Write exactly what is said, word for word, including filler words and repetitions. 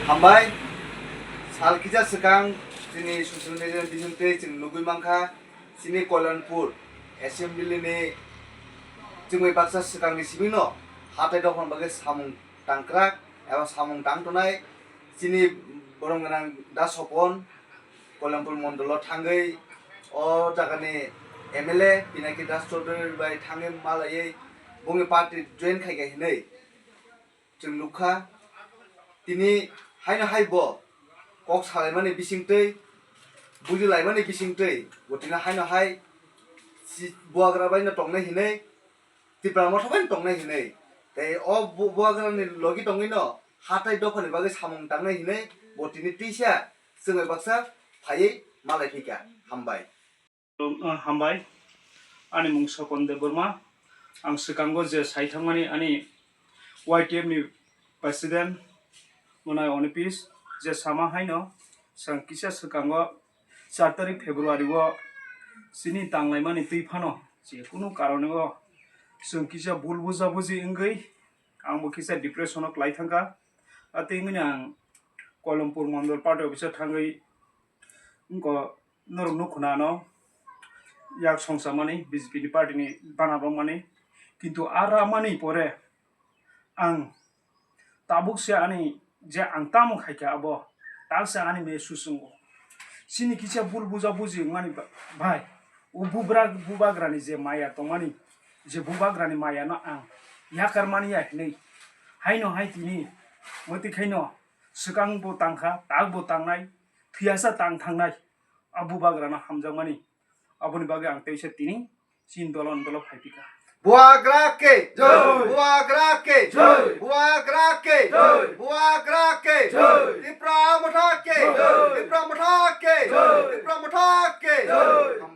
Hambai, sal kisa swkang chini social media ni bisingtwi chwng nugwi mankha, chini Kalyanpur assembly ni chwngwi baksa swkangni sibino hatai dophani bagwi samung tangkrak eba samung tang tonai chini borom gwnang Da Sopon Kalyanpur mondolo thangwi o jagani M L A Pinaki Das Chaudhary bai thangwi malaiwi bongni party join khaikha hinwi chwng nukha. Tini haino hai bo kok salaimani bisingtwi, bujilaimani bisingtwi, bo tini haino hai si-, buagra baino tongnai hinwi, Tipra Motha baino tongnai hinwi, tei o bu-, buagrani logi tongwino hatai dophani bagwi samung tangnai hinwi, bo tini tisa chwngwi baksa phaiwi malai phika. Hambai. Ah, hambai. Ani mung Sopon Debbarma. Ang swkango je saithangmani ani Y T F ni president mwnai Onipis je sama haino chwng kisa swkango char tarik February o chini tanglaimani twi phano je kunu karone o chwng kisa bul buja buji wngwi ang bo kisa depression o kwlai thangkha. Atwi wngwi ang Kalyanpur mondol party office o thangwi wngkha norok nukho na ano yak songsa mani B J P ni party ni bana rok mani, kintu a ramani pore ang tabuk se ani je ang tamo khaikha abo tak se ani me susungo. Chini kisa bul buja buji wngmani ba-, bai o bubra bubagrani je maya tongmani, je bubagrani maya no ang yakar mani ya hinwi haino hai tini mwtwi khaino swkang bo tangkha, tak bo tangnai, thwiyasa tang thangnai. A bubagrano hamjakmani. Aboni bagwi ang teisa tini chini dolo ni dolo phai phika. Buagra ke jai! Buagra ke jai! Buagra ke jai! Buagra ke jai! Tipra Motha ke jai! Tipra Motha ke jai! Tipra Motha ke jai!